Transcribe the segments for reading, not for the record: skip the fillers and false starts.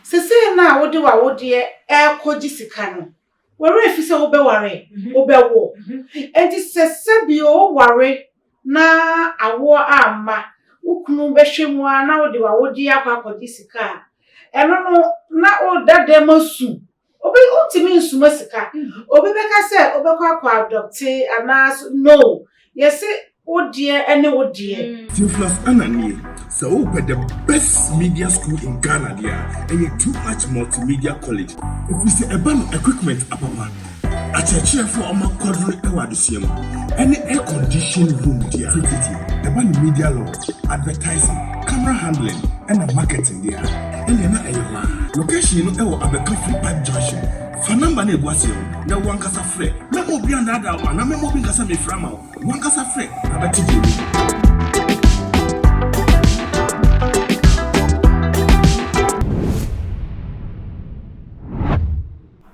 Sesei no a wode w'awodeɛ ɛrekɔgye sika no, wo werɛ afi sɛ wobɛware, wobɛwo. Enti sɛ sɛbio woware na awoɔ amma, wo kunu bɛhwɛ mu ara na wode w'awodeɛ akɔ akɔgye sika a, ɛno no na woda dɛm asu. Obi wontumi nsuma sika. Obi bɛka sɛ wobɛkɔ akɔ adopte anaa so no. Yɛse wo deɛ ne wo deɛ. Theophilus Anna nie, sɛ wopɛ the best media school in Ghana deɛ a, ɛyɛ Too Much Multimedia College. Ɛfiri sɛ ɛba no equipment apapa, akyerɛkyerɛfoɔ a wɔakwadare wɔ adesua mu, ɛne air conditioned room deɛ a, tititi ɛba no media law, advertising, camera handling ɛna marketing deɛ a, ɛnneɛ na ɛyɛ hɔ ara. Location no ɛwɔ Abɛka Free Pipe Junction. Fa number no a ɛgu aseɛ no na wo ankasa frɛ. Mɛma obi annaadaa wo anaa mɛma obi nka sɛ mefrɛ ama wo. Wo ankasa frɛ na bɛte deɛ ɛwɔ mu.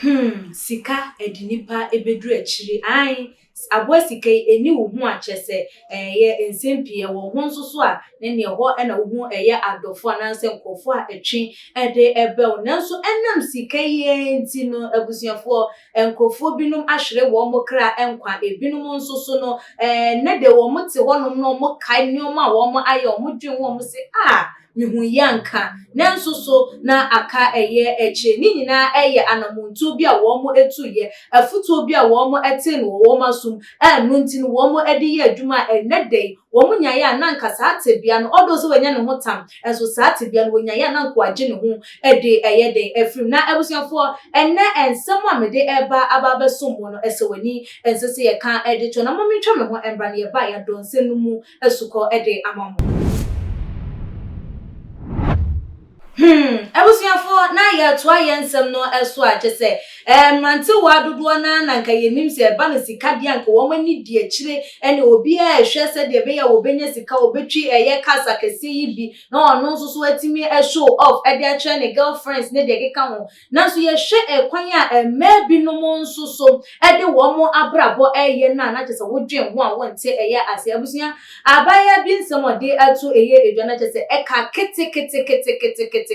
Hmm sika ɛde nipa ɛbɛduru akyiri ae aboa sika yi ɛni wo ho a kyerɛ sɛ ɛyɛ nsɛm pii ɛwɔ ho nso so a ne neɛ ɛhɔ ɛna wo ho ɛyɛ adɔfo anaasɛ nkurɔfoɔ a ɛtwe ɛde ɛbɛ wo nanso ɛnam sika yi ara nti no abusuafoɔ nkurɔfoɔ binom ahwere wɔn kra nkwa ebinom nso so no ɛnɛ de wɔn te hɔnom na wɔn kae nneɛma a wɔn ayɛ wɔn dwen ho wɔn se ah Mehu yi anka, nanso so na aka ɛyɛ akyire? Ne nyinaa yɛ anamontuo bi a wɔtuiɛ, afotuo bi a wɔtee no wɔ wɔn asom a ɛno nti no wɔde yɛ adwuma a ɛnnɛ da yi wɔnyaeɛ a na anka saa tebea no, although sɛ wanya ne ho tam, nso saa tebea no wɔnyaeɛ a na anka wagye ne ho de ɛyɛ dɛn afiri mu. Na abusuafoɔ, ɛnnɛ nsɛm a mede reba aba abɛsom mo no, ɛsɛ w'ani, ɛnsɛ sɛ yɛka de to. Na momma mentwa me ho mmra na yɛba a yɛadɔ nsɛm no mu asukɔ de ama mo. Hmm, abusuafoɔ, na yɛretoa yɛn nsɛm no so a, kyɛ sɛ, eh, mmerantewa dodoɔ no ara na nka yɛnim sɛ ɛba no sika deɛ anka wɔn ani di akyire, ɛne obiara rehwɛ sɛdeɛ ɛbɛyɛ a wɔbɛnya sika, wɔbɛtwi ɛyɛ cars akɛseɛ yi bi, na ɔno nso so atumi show off de akyerɛ ne girlfriends ne deɛ ɛkeka ho. Nanso yɛhwɛ ɛkwan a mmaa binom nso so de wɔn abrabɔ reyɛ no a, na kyerɛ sɛ wodwen ho a wonte ɛyɛ ase. Abusua, abaayewa bi nsɛm a ɔde ato ɛyɛ edwa na kyerɛ sɛ ɛka keteketeketeketeketekete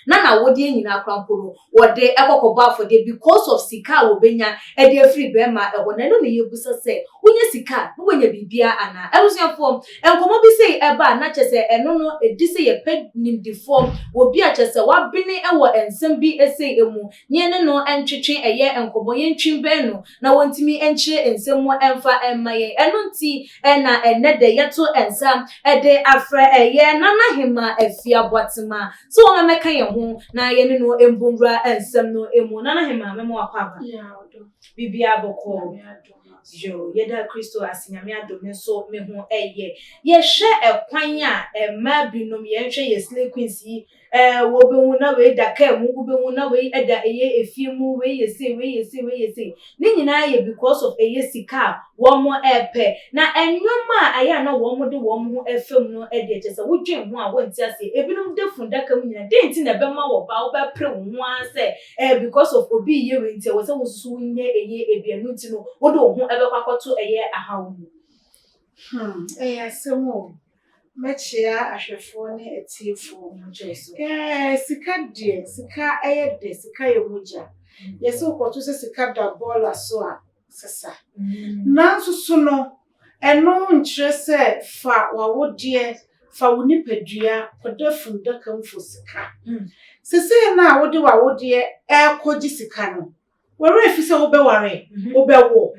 na n'awodeɛ nyinaa koraa mpo no wɔde kɔ kɔbɔ afɔdeɛ because of sika a wɔbɛnya de afiri bɛrima hɔ. Na ɛno na yɛbisa sɛ, wonya sika a na woanya biribiara anaa? Abusuafoɔ, Nkɔmmɔ bi sei ɛba a na kyerɛ sɛ ɛno no ɛdi sɛ yɛpɛ nimdefoɔ, obi a kyerɛ sɛ wabene wɔ nsɛm bi sei mu na yɛne no ntwetwe ɛyɛ nkɔmmɔ, yɛntwi mbɛn no na ɔntumi nkyerɛ nsɛm mu mfa mma yɛn. Ɛno nti na ɛnnɛ da yi yɛto nsa de afrɛ ɛyɛ Nana Hemaa Afia Boatema sɛ ɔmmɛka yɛn ho na yɛne no mmɔ nwura nsɛm no mu. Nana Hemaa, mɛma wo akwaaba. Biribiara bɔkɔɔ. Yoo, yɛda Kristo ase, Nyame adom me nso me ho ɛyɛ. Yɛhwɛ ɛkwan a mmaa binom, yɛnhwɛ yɛ slay queens yi, ɛɛ wɔbɛhu na wei da kaa mu, wobɛhu na wei ɛda ɛyɛ efie mu, wei yɛ sei, wei yɛ sei, wei yɛ sei. Ne nyinaa yɛ because of ɛyɛ sika a wɔn ɛɛpɛ. Na nneɛma a ayɛ a na wɔn de wɔn ho ɛfa mu no ɛdeɛ kyerɛ sɛ wodwen ho a wonte aseɛ. Ebinom da fundaka mu nyinaa, dɛn nti na ɛbɛma wɔ ba wobɛpere wo ho ara sɛ Eh because of obi reyɛ wei nti ɛwɔ sɛ wo nso so wonyɛ ɛyɛ ebi ɛno nti no wode wo ho ɛbɛkɔ akɔto ɛyɛ ahaw mu. Hmm, ɛyɛ asɛm o. Mɛkyea ahwɛfoɔ ne atiefoɔ. Eh, sika deɛ, sika ɛyɛ dɛ, sika yɛ mogya. Yɛsɛ wokɔto sɛ sika da bɔɔla so a, sesa. Nanso so no, ɛno nkyerɛ sɛ fa w'awodeɛ, fa wo nipadua kɔda fundaka mu for sika. Sesei no a wode w'awodeɛ ɛrekɔgye sika no, wo werɛ fi sɛ wobɛware, wobɛwo.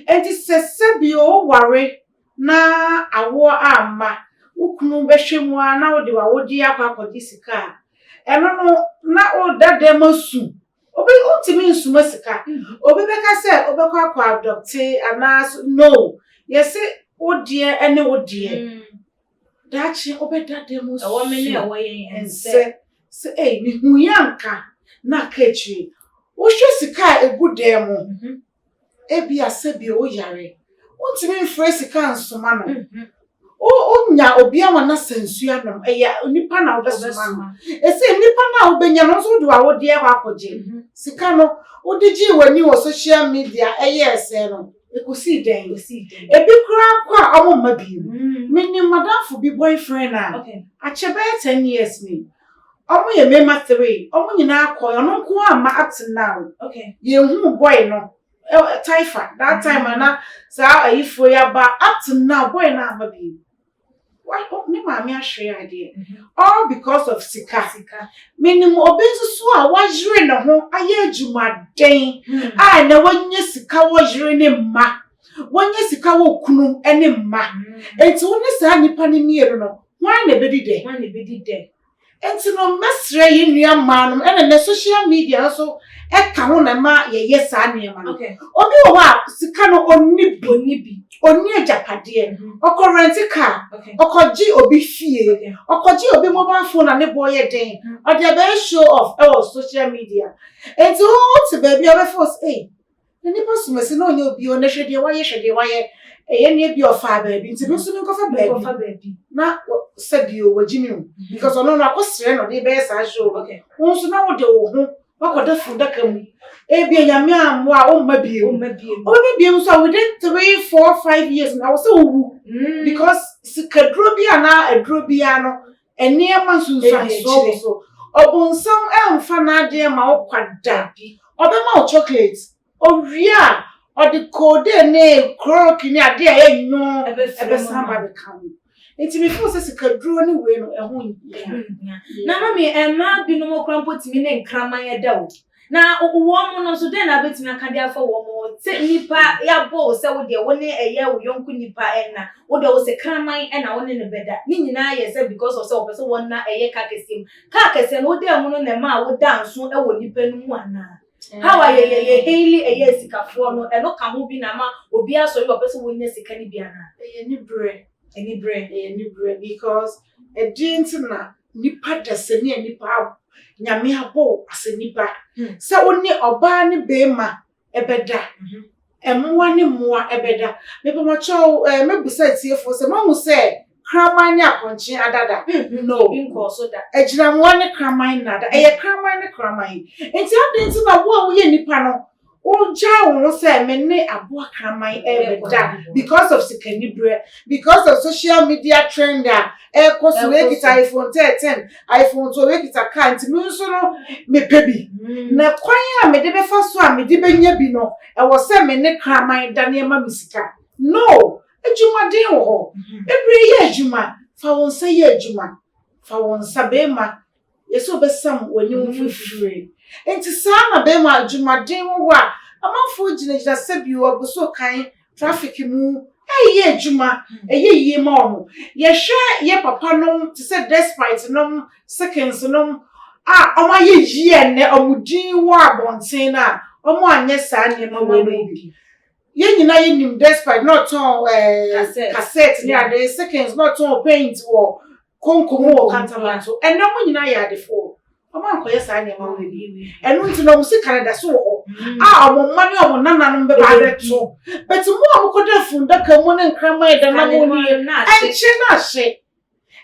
Enti sɛ sɛbio woware na awoɔ amma, wo kunu bɛhwɛ mu ara na wode w'awodeɛ akɔ akɔgye sika a, ɛno no na woda dɛm asu. Obi wontumi nsuma sika. Obi bɛka sɛ wobɛkɔ akɔ adopte anaa so no. Yɛse wo deɛ ne wo deɛ. Daakye wobɛda dɛm su. Ɛwɔ me ne ɛwɔ yɛn ɛnsɛ. Sɛ ei mehu yi anka na aka akyire. Wohwɛ sika a ɛgu dan mu. Ebia sɛbi woyare, wontumi mfrɛ sika nsoma no. Wonya obi ama no asa nsuo anom, ɛyɛ nipa na wobɛsoma no. Ɛsɛ nipa no a wobɛnya no nso wode w'awodeɛ hɔ akɔgye. Sika no, wode gyee w'ani wɔ social media ɛyɛɛ sɛɛ no, ɛkɔsii dɛn? Ebi koraa kɔ a ɔmo mma bio. Menim madamfo bi boyfriend a, akyɛ bɛyɛ 10 years ni. Ɔmo yɛ mmarima three, ɔmo nyinaa kɔ, ɔno nko ama up to now. Yɛnhu boy no. Taifa that time na saa ayifoɔ yi aba, up to now boy no ama bi. Ne maame ahwere adeɛ all because of sika. Sika. Menim obi nso so a wayere ne ho ayɛ adwumaden a na wanya sika, wɔyere ne mma, wanya sika wɔ kunu ne mma. Nti wo ne saa nnipa no mmienu no, hwan na ebedi dɛ? Hwan na ebedi dɛ? Nti no mɛsrɛ yi nua mmaa no, ɛna nɛ social media nso ɛka ho na ma yɛyɛ saa nneɛma no. Obi wɔ hɔ a sika no onni bi. Oni bi. Onni agyapadeɛ, ɔkɔ rent car, ɔkɔgye obi fie, ɔkɔgye obi mobile phone a ne boɔ yɛ den, ɔde abɛyɛ show off ɛwɔ social media. Nti wote baabi a wobɛfo sɛ, ei, na nipa somasi na ɔnyɛ obi o, na hwɛ deɛ wayɛ, hwɛ deɛ wayɛ. Ɛyɛ nea bi ɔfaa baabi nti bi nso mi nkɔfa baabi. Nkɔfa baabi. Na sɛbi o, wagyi mi o, because ɔno no akɔsrɛ na ɔde bɛyɛ saa show no. Wo nso na wode wo ho wakɔda fundaka mu, ebi Nyame ammoa a womma bio. Ɔmma biem. Wobɛba bio nso a, within 3, 4, 5 years na wɔ sɛ wowu, because sikaduro bi anaa aduro biara no, nneɛma nsunsuansoɔ wɔ so. Ɔbonsam ɛmfa n'adeɛ ma wo kwada. Ɔbɛma wo chocolate, owie a ɔde codeine ne chloroquine ne adeɛ a ɛyɛ nwon ɛbɛsan ba bɛka ho. Nti mefo sɛ sikaduro ne wei no ɛho nhia. Na mami, mmaa binom koraa mpo tumi ne nkraman ɛda o, na wɔn mo no nso, dɛn na abɛtumi aka de afa wɔn mo sɛ nipa yɛabɔ wo sɛ wo deɛ wo ne ɛyɛ wo yɔnko nipa, ɛna wo deɛ wo sɛ kraman ɛna wo ne no bɛda ne nyinaa yɛ sɛ because of sɛ wɔpɛ sɛ wɔn na ɛyɛ kaa kɛseɛ mu, kaa kɛseɛ no woda mu no na ɛma a woda nso ɛwɔ nipa no mu anaa? How a yɛyɛ yɛ haili ɛyɛ sikafoɔ no, ɛno ka ho bi na ama obi asɔre wɔpɛ sɛ wɔnya sika no bi anaa? Ɛyɛ niberɛ. Ani berɛ. Ɛyɛ niberɛ, because ɛdeɛ nti na nipa dasani a nipa Nyame abɔ wo asɛ nipa sɛ wo ne ɔbaa ne bɛrima ɛbɛda, mmoa ne mmoa ɛbɛda? Mepamakyɛw, mɛbusa atiefoɔ sɛ mahu sɛ kraman ne apɔnkye adada? No. Ebi nkɔɔ so da. Agyinamoa ne kraman nada, ɛyɛ kraman ne kraman. Nti adi nti na wo a woyɛ nipa no wogyae wo ho sɛ me ne aboa kraman ɛbɛda because of sikaniberɛ, because of social media trend a ɛkɔ so? Ɛkɔ Wei kita so. iPhone 13, iPhone 12, wei kita car, nti me nso no mepɛ bi, na kwan a mede bɛfa so a mede bɛnya bi no, ɛwɔ sɛ me ne kraman da nneɛma me sika no. Adwumaden wɔ hɔ bebree. Yɛ adwuma, fa wo nsa yɛ adwuma, fa wo nsa. Bɛrima yɛsɛ wobɛsam w'anim fifire, nti saa na bɛrima adwumaden wɔ hɔ a amanfoɔ gyinagyina sɛbio aboso kan traffic mu ɛyɛ adwuma, ɛyɛ yie ma wɔn. Yɛhwɛ yɛ papa nom te sɛ Despite nom, Seconds nom a wɔn ayɛ yie nnɛ, wɔn din wɔ abɔnten no a wɔn anyɛ saa nneɛma wei no bi. Yɛn nyinaa yɛnim Despite na ɔtɔn Cassette. Cassette ne ade. Seconds na ɔtɔn paint wɔ konko mu wɔ Kantamanto. Ɛnɛ wɔn nyinaa yɛ adefoɔ, wɔn ankɔyɛ saa nneɛma wei bi. Ɛno nti na wɔn sika no da so wɔ hɔ a wɔn mma ne wɔn nananom bɛba abɛto. Bɛti mu a wɔkɔda fundaka mu ne nkraman da nam nie, ɛnkyɛ na ahye.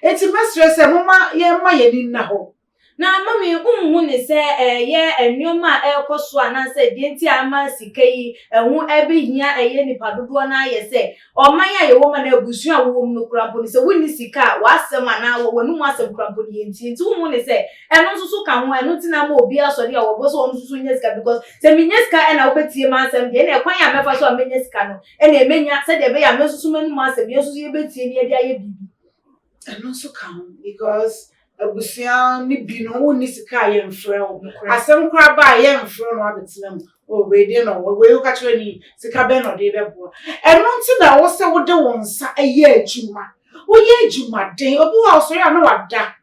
Eti mɛsrɛ sɛ moma yɛmma yɛn ani nna hɔ. Na mami, nhu ne sɛ ɛyɛ nneɛma a ɛrekɔ so anaasɛ deɛ nti a ama sika yi ɛho ɛbɛhia ɛyɛ nipa dodoɔ no ayɛ sɛ ɔman a yɛwɔ mu na abusua a wɔwɔ mu no kora mpo no, sɛ wonni sika a w'asɛm anaa w'anum asɛm kora mpo no yɛntie. Nti wohu ne sɛ ɛno nso so ka ho, ɛno nti na ama obi asɔre a wɔbɔ sɛ ɔno nso so nya sika, because sɛ menya sika ɛna wobɛtie m'asɛm deɛ, ɛna ɛkwan a mɛfa so a menya sika no ɛna ɛmɛnya sɛdeɛ ɛbɛyɛ a me nso so m'anum asɛm yɛn nso so yɛbɛtie ne yɛde ayɛ biribi. Ɛno nso ka ho, because abusua ne bi no, wonni sika a yɛmfrɛ wo. Asɛm koraa ba a yɛmfrɛ no abɛtena mu o. Wei deɛ na ɔwɔ wei, woka kyerɛ ni sika bɛn na ɔde bɛboa? Ɛno nti na ɛwɔ sɛ wode wo nsa yɛ adwuma, woyɛ adwumaden. Obi wɔ a ɔsɔre a na wada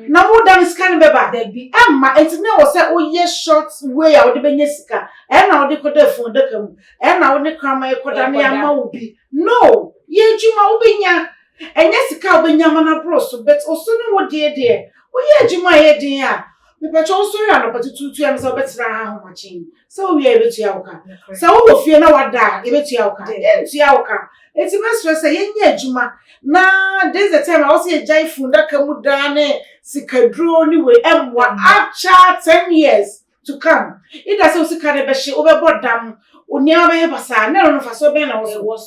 na woda no, sika no bɛba? Dabi. Ɛmma. Nti na ɛwɔ sɛ woyɛ short way a wode bɛnya sika, ɛna wode kɔda fundaka mu, ɛna wode kraman kɔda ne ama wo bi no. Yɛ adwuma, wobɛnya. Ɛnyɛ sika a wobɛnya ama no aborɔ so, but ɔso ne wo deɛ woyɛ adwuma a ɛyɛ den a, mepɛkyɛ wosɔre anɔpa tutuutu a, sɛ wobɛtena ha ahomakyen sɛ wowie a, yɛbɛtua wo ka. Sɛ wowɔ fie na wada a, yɛbɛtua wo ka? Yɛntua wo ka. Enti mɛsrɛ sɛ yɛnyɛ adwuma na this is the time a wɔsɛ yɛgyae fundaka mu daa ne sikaduro ne wei. Ɛmmoa akyɛ 10 years to come, ida sɛ wo sika no bɛhye, wobɛbɔ dam. Wo nneɛma bɛyɛ basaa na ɛno no mfasoɔ bɛn na wɔ so? Ɛwɔ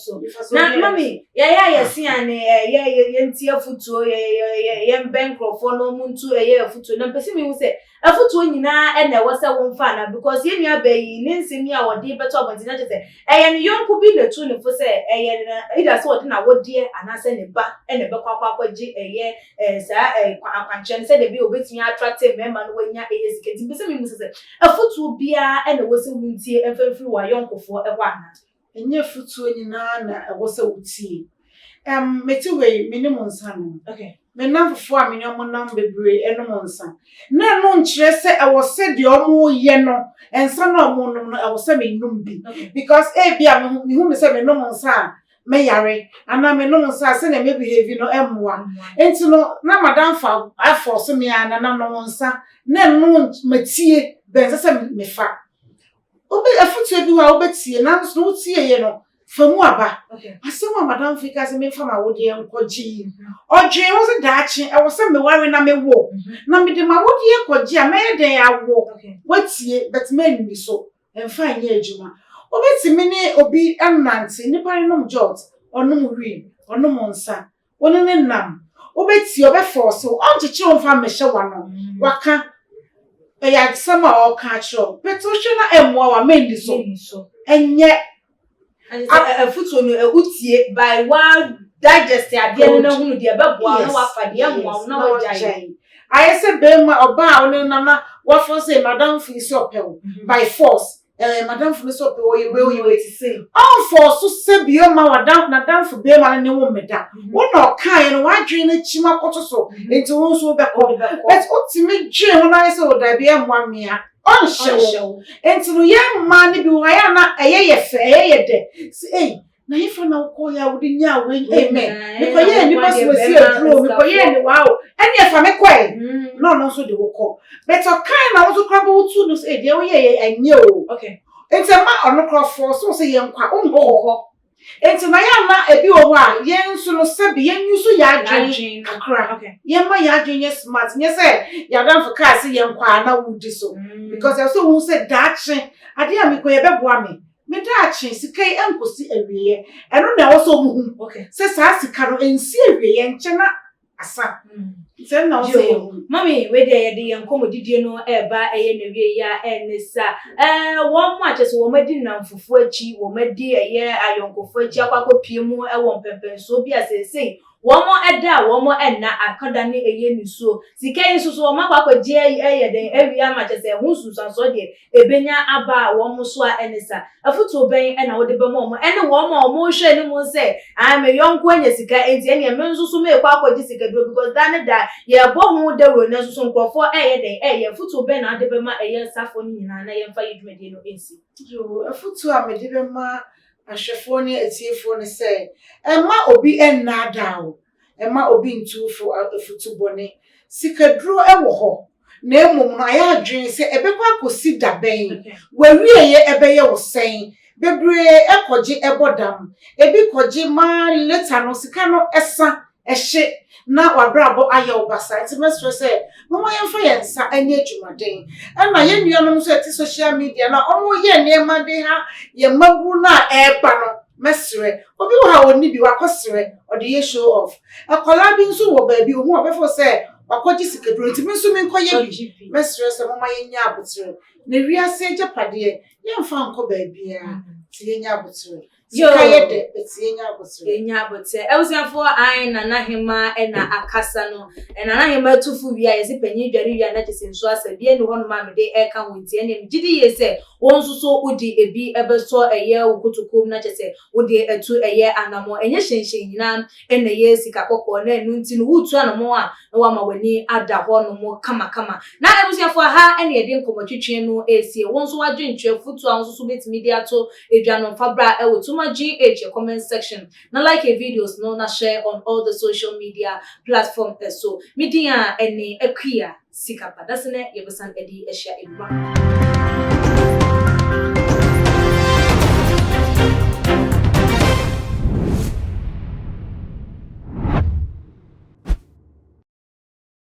so. Na mami, yɛyɛ a yɛse a ne yɛ yɛ yɛntie afotuo, yɛ yɛ yɛ yɛmbɛn nkurɔfoɔ na wɔn ntu ɛyɛ afotuo. Na mpɛ sɛ mehu sɛ afotuo nyinaa ɛna ɛwɔ sɛ wɔmfa ana, because yɛn nua baa yi ne nsɛm yi a wɔde bɛto abɔnten na kyerɛ sɛ ɛyɛ ne yɔnko bi na etu ne fo sɛ ɛyɛ na either sɛ ɔde n'awodeɛ anaasɛ ne ba ɛna ɛbɛkɔ akɔgye ɛyɛ saa akwankyerɛ no sɛdeɛ bi a obetumi attract mmarima no wanya ɛyɛ sika. Nti mpɛ sɛ mehu sɛ afotuo biara ɛna ɛwɔ sɛ wontie ɛmfa mfiri wɔ ayɔnkofoɔ ɛhɔ ana? Ɛnyɛ afotuo nyinaa na ɛwɔ sɛ wotie. Mete wei, me ne mo nsa nom. Me namfofoɔ a me ne ɔmo nam bebree ɛnom nsa. Na ɛno nkyerɛ sɛ ɛwɔ sɛ deɛ ɔmo yɛ no, nsa na ɔmo nom no, ɛwɔ sɛ menom bi. Because ebi a mehu me sɛ menom nsa a mɛyare anaa menom nsa a sɛnea me behave no ɛmmoa. Nti no na madamfo afɔ so me a na nanom nsa na ɛno matie bɛn sɛ mefa. Obi afotuo bi hɔ a wobɛtie, nanso no wotie yɛ no fa mu aba. Asɛm a madamfo yi ka sɛ memfa m'awodeɛ nkɔgye yi, ɔdwene ho sɛ daakye ɛwɔ sɛ meware na mewo na mede m'awodeɛ kɔgye a, mɛyɛ dɛn awo? Watie, but manni so ɛmfa nyɛ adwuma. Wobɛtumi ne obi nante, nnipa no nom jot, ɔnom wii, ɔnom nsa, wo ne ne nam, wobɛtie, ɔbɛfɔɔ so, ɔnkyekyere wo mfa mmɛhyɛ w'ano. Waka ɛyɛ asɛm a ɔka akyerɛ wo, but wohwɛ na ɛmmoa wo a, manni so. Ɛnyɛ Afotuo no wotie by wa digest adeɛ no na hunu deɛ ɛbɛboa wo na wafa deɛ ɛmmoa wo na wagyae. Ayɛ sɛ bɛrima ɔbaa a wo ne nam na wafɔ sɛ madamfo yi sɛ ɔpɛ wo by force, madamfo no sɛ ɔpɛ wo, ɔyɛ wei, ɔyɛ wei, ɔmfɔ so sɛ bio ma wadam nadamfo bɛrima no ne wo mmeda. Wo na ɔkaeɛ no, w'adwene no kyim akɔto so, nti wo nso wobɛkɔ, but wotumi dwene ho na ayɛ sɛ wo dabi, ɛmmoa mmea, ɔnhyɛ wo. Nti no yɛn mmaa no bi wɔ hɔ ayɛ a na ɛyɛ yɛ fɛ, ɛyɛ yɛ dɛ sɛ ei, na yɛfa na wokɔ yɛ a wode nyaa wei, amen, mekɔyɛɛ nnipa so wɔsi aduro, mekɔyɛɛ ne waa o, ɛne ɛfa me kɔɛ na ɔno nso de wo kɔ, but ɔkae na wo nso kora bɔ wotu no sɛ deɛ woyɛ yɛ ɛnyɛ o. Nti ɛma ɔno kora fɔ so sɛ yɛn kɔ a wonkɔ. Nti na yɛ ana ebi wɔ hɔ a yɛn nso no sɛbi yɛn nso yɛ adwene kakra, yɛn ma yɛ adwene yɛ smart, nyɛ sɛ yɛadamfo kaa sɛ yɛn kɔ a na wodi so, because ɛsɛ ohun sɛ daakye adeɛ a mekɔ yɛbɛboa me daakye sika yi ɛnkosi awieɛ. Ɛno na ɛwɔ sɛ ɔmo hu sɛ saa sika no nsi awieɛ nkyɛn na asa sɛ na ɔsɛ yɛ hu. Mami, wei deɛ yɛde yɛn nkɔmmɔdidie no ɛreba ɛyɛ na wie yi a ɛne sa wɔn mo akyɛ sɛ wɔn adi nnamfofoɔ akyi, wɔn adi ɛyɛ ayɔnkofoɔ akyi akɔ akɔpie mu ɛwɔ mpɛmpɛnsoɔ bi a seesei wɔn ɛda a wɔn ɛnna akɔda ne ɛyɛ nisuo. Sika yi nso so wɔn akɔ akɔgye ɛyɛ den awie ama kyɛ sɛ ɛho nsunsuansoɔ deɛ ebenya aba a wɔn so a ɛne sa, afotuo bɛn ɛna wɔde bɛma wɔn ɛne wɔn a wɔn rehwɛ anim sɛ ah, me yɔnko anya sika nti ɛnea me nso so meekɔ akɔgye sika duro, because da ne da yɛbɔ ho dawuro no nso so nkurɔfoɔ ɛyɛ den ɛyɛ. Afotuo bɛn na wɔde bɛma ɛyɛ safoɔ no nyinaa na yɛmfa yɛ dwumadie no nsi? Yoo, afotuo a mede bɛma ahwɛfoɔ ne atiefoɔ ne sɛ ɛma obi nnaadaa wo, ɛma obi ntuufo afutu bɔne. Sikaduro ɛwɔ hɔ, na mmom no ayɛ adwene sɛ ɛbɛkɔ akɔsi da bɛn, wawieyɛ ɛbɛyɛ wo sɛn. Bebree ɛkɔgye ɛbɔ dam, ebi kɔgye maa later no sika no ɛsa ɛhye na wabrabɔ ayɛ wo basa. Nti mɛsrɛ sɛ moma yɛmfa yɛn nsa nyɛ adwumaden, ɛna yɛn nuanom nso ɛte social media na ɔmo yɛ nneɛma de ha yɛn mmaburu no a ɛreba no. Mɛsrɛ, obi wɔ ha ɔnni bi, wakɔsrɛ, ɔde yɛ show off. Akwadaa bi nso wɔ baabi ohun ɔbɛfo sɛ wakɔgye sikaduro, nti me nso menkɔyɛ bi. Mɛsrɛ sɛ moma yɛnyɛ abotrɛ na wiase agyapadeɛ yɛmfa nkɔ baabiara, nti yɛnyɛ abotrɛ. Sika yɛ dɛ, bɛti yɛnyɛ abotrɛ. Yɛnya abotɛ. Abusuafoɔ, an Nana Hema ɛna akasa no. Nana Hema atufo wie a yɛsɛ panyin dware wie a na kyɛ sɛ nsuo asa bi ɛne hɔnom a mede ɛka ho. Nti ɛneɛ megye di yie sɛ wɔn nso so wode ebi ɛbɛsɔ ɛyɛ wo kotokuom na kyɛ sɛ wode atu ɛyɛ anammɔ. Ɛnyɛ hyɛnhyɛn nyinaa ɛna ɛyɛ sika kɔkɔɔ, na ɛno nti no wotu anammɔ a na wama w'ani ada hɔnom kamakama. Na abusuafoɔ, ha ɛna yɛde nkɔmmɔtwetwe no esie. Wɔn nso wadwentwerɛ foto a wɔn nso so bɛtumi de ato edwa no mfa bra ɛwɔ Tuma GH comment section, na like videos no na share on all the social media platform. Ɛso me din a ɛne Akua Sikapa. Dasene yɛbɛsan ɛde ahyia ebi.